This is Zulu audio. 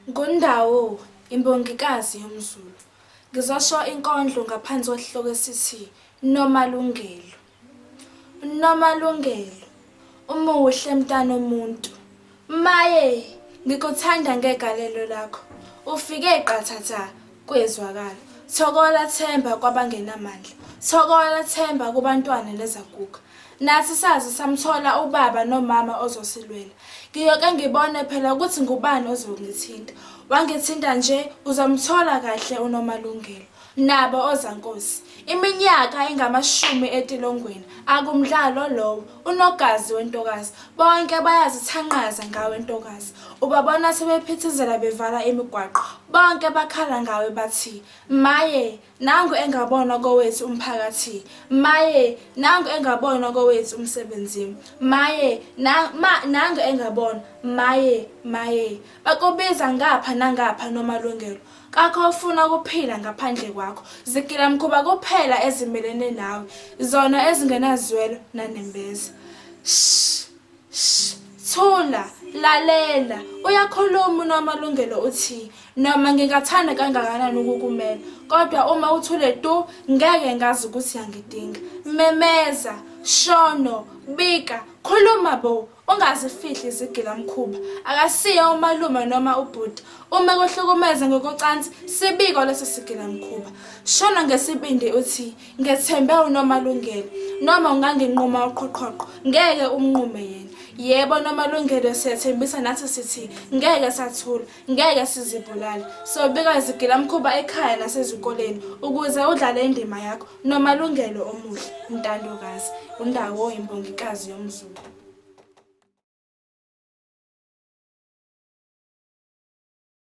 NguNdawo, imbongikazi yomZulu. Ngizosho inkondlo ngaphansi kwesihloko esithi Nomalungelo. Nomalungelo, umuhle mntanomuntu. Maye, ngikuthanda ngegalelo lakho. Ufike qathatha kwezwakala. Thokola themba kwabangenamandla. Thokola themba kubantwana nezaguga. Nathi saze samthola ubaba nomama ozosilwela. Ngiyoke ngibone phela ukuthi ngubani ozongithinta. Wangithinta nje uzomthola kahle uNomalungelo. Nabo ozankosi. Iminyaka engamashumi etilongweni akumdlalo lowo. Unogazi wentokazi. Bonke bayazithanqaza ngawe ntokazi. Ubabona sebephithizela bevala imigwaqo. Bonke bakhala ngawe bathi maye Nangu engabonwa kowethu umphakathi. Maye, nangu engabonwa kowethu umsebenzini. Maye, na, ma, nangu engabonwa. Maye, maye. Bakubiza ngapha nangapha nomalungelo. Kakho ofuna ukuphila ngaphandle kwakho. Zigilamkhuba kuphela ezimelene nawe. Zona ezingenazwelo nanembeza. Shh. Shh, thula, lalela. Uyakhuluma uNomalungelo uthi, noma ngingathanda kangakanani ukukumela, kodwa uma uthule tu, ngeke ngazi ukuthi uyangidinga. Memeza, shono, bika, khuluma bo, ungazifihli izigilamkhuba. Akasiye umalume noma ubhuti. Uma kuhlukumeza ngokocansi, sibiko leso sigilamkhuba. Shono ngesibindi uthi, Ngethembe uNomalungelo. Noma unganginquma uqhoqhoqho, ngeke umnqume yena. Yebo Nomalungelo siyathembisa nathi sithi ngeke sathula, ngeke sizibulale. Sobika izigilamkhuba ekhaya nasezikoleni ukuze udlale indima yakho Nomalungelo omuhle, ntandokazi. UNdawo imbongikazi yomZulu.